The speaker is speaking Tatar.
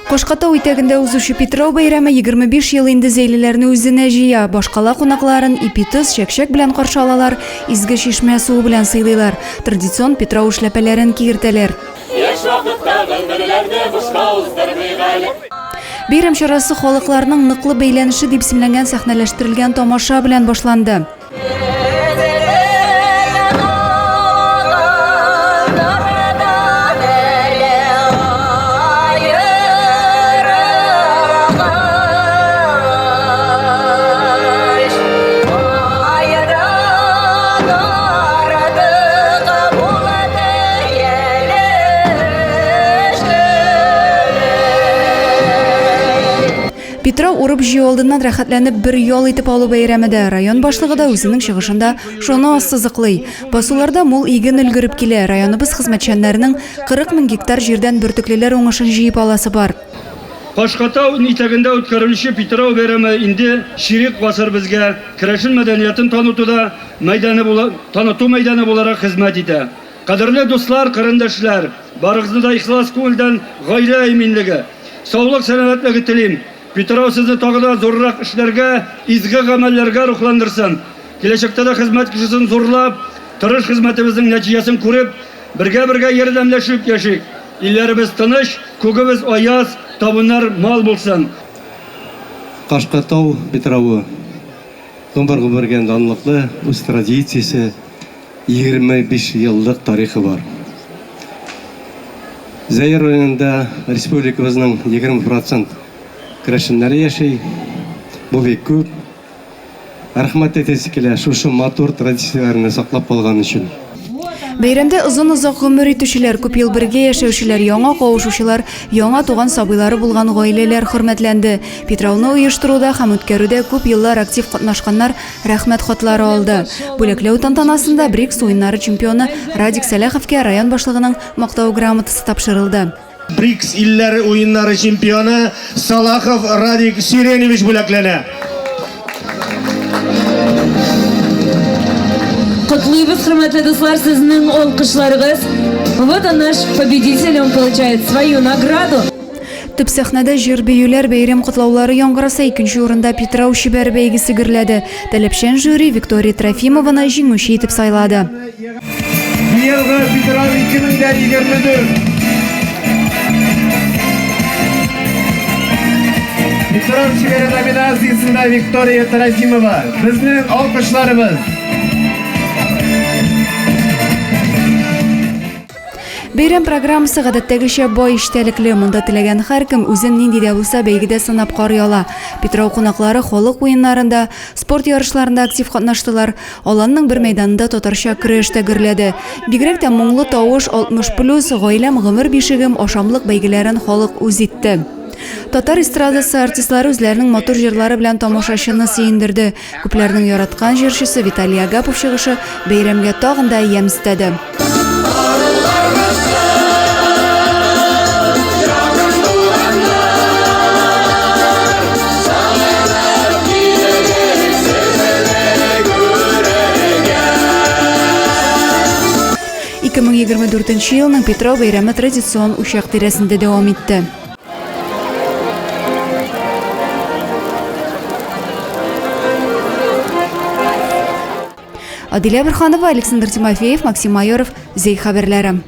Кашкатау итәгендә узучы Питрау бәйрәме 25 ел инде зәйлеләрне үзенә җыя. Башкала кунакларын ипи-тоз, чәкчәк белән каршы алалар, изге чишмә суы белән сыйлыйлар, традицион Питрау эшләпәләрен кигертәләр. Яшь вакытта гомерләрне бушка уздырмыйк әле. Бәйрәм чарасы Халыкларның ныклы бәйләнеше дип исемләнгән сәхнәләштерелгән тамаша белән башланды. Питрау урып-җыю алдыннан рәхәтләнеп бер ял итеп алу бәйрәме дә. Район башлыгы да үзенең чыгышында шуны ассызыклый. Басуларда мул иген өлгереп килә. Районыбыз хезмәтчәннәренең 40 мең гектар җирдән бөртеклеләр уңышын җыеп аласы бар. Кашкатау итәгендә үткәрелүче Питрау бәйрәме инде чирек гасыр безгә керәшен мәдәниятен танытуда мәйданы таныту мәйданы буларак хезмәт итә. Кадерле дуслар, карендәшләр, барыгызны да ихлас күңелдән гаилә иминлеге, саулык-сәламәтлеге телим. Питрау сезне тагы да зуррак эшләргә, изге гамәлләргә рухландырсын. Киләчәктә дә хезмәт кешесен зурлап, тырыш хезмәтебезнең нәтиҗәсен күреп, бергә-бергә ярдәмләшеп яшик. Илләребез тыныч, күгебез аяз, табыннар мал булсын. Кашкатау Питрауы, гомер-гомергә данлыклы, үз традициясе, 25 еллык тарихы бар. Зәй районында республикабызның 20 процент керәшеннәре яши. Бу бик күп. Рәхмәт әйтәсе килә шушы матур традицияләрне саклап калган өчен. Бәйрәмдә озын-озак гомер итүчеләр, күп ел бергә яшәүчеләр, яңа кавышучылар, яңа туган сабыйлары булган гаиләләр хөрмәтләнде. Питрауны оештыруда һәм үткәрүдә күп еллар актив катнашканнар Рәхмәт хатлары алды. Бүләкләү тантанасында БРИКС уеннары чемпионы Радик Сәләховка район башлыгының Мактау грамотасы тапшырылды. БРИКС илләре уеннары чемпионы Салахов Радик Сиреневич бүләкләнә. Котлыйбыз, хөрмәтле дуслар, сезнең алкышларыгыз. Вот он наш победитель, он получает свою награду. Төп сәхнәдә җыр-биюләр, бәйрәм котлаулары яңгыраса, икенче урында Питрау чибәре бәйгесе гөрләде. Таләпчән жюри Виктория Трофимованы җиңүче итеп сайлады. Быелгы Питрау 2024. Питрау чибәре номинациясендә Виктория Трофимова. Безнең алкышларыбыз. Бәйрәм программасы гадәттәгечә бай эчтәлекле. Монда теләгән һәркем үзен нинди дә булса бәйгедә сынап карый ала. Питрау кунаклары халык уеннарында, спорт ярышларында актив катнаштылар. Аланның бер мәйданында татарча көрәш тә гөрләде. Бигрәк тә Моңлы тавыш, 60 плюс, Гаиләм, гомер бишегем, Ашамлык бәйгеләрен халык үз итте. Татар эстрадасы артистлары үзләренең матур җырлары белән тамашачыны сөендерде. Күпләрнең яраткан җырчысы Виталий Агапов чыгышы бәйрәмгә тагын да ямь өстәде. 2024 елның Петрау бәйрәме традицион учак тирәсендә дәвам итте. Адилә Борханова, Александр Тимофеев, Максим Майоров, Зәй хәбәрләре.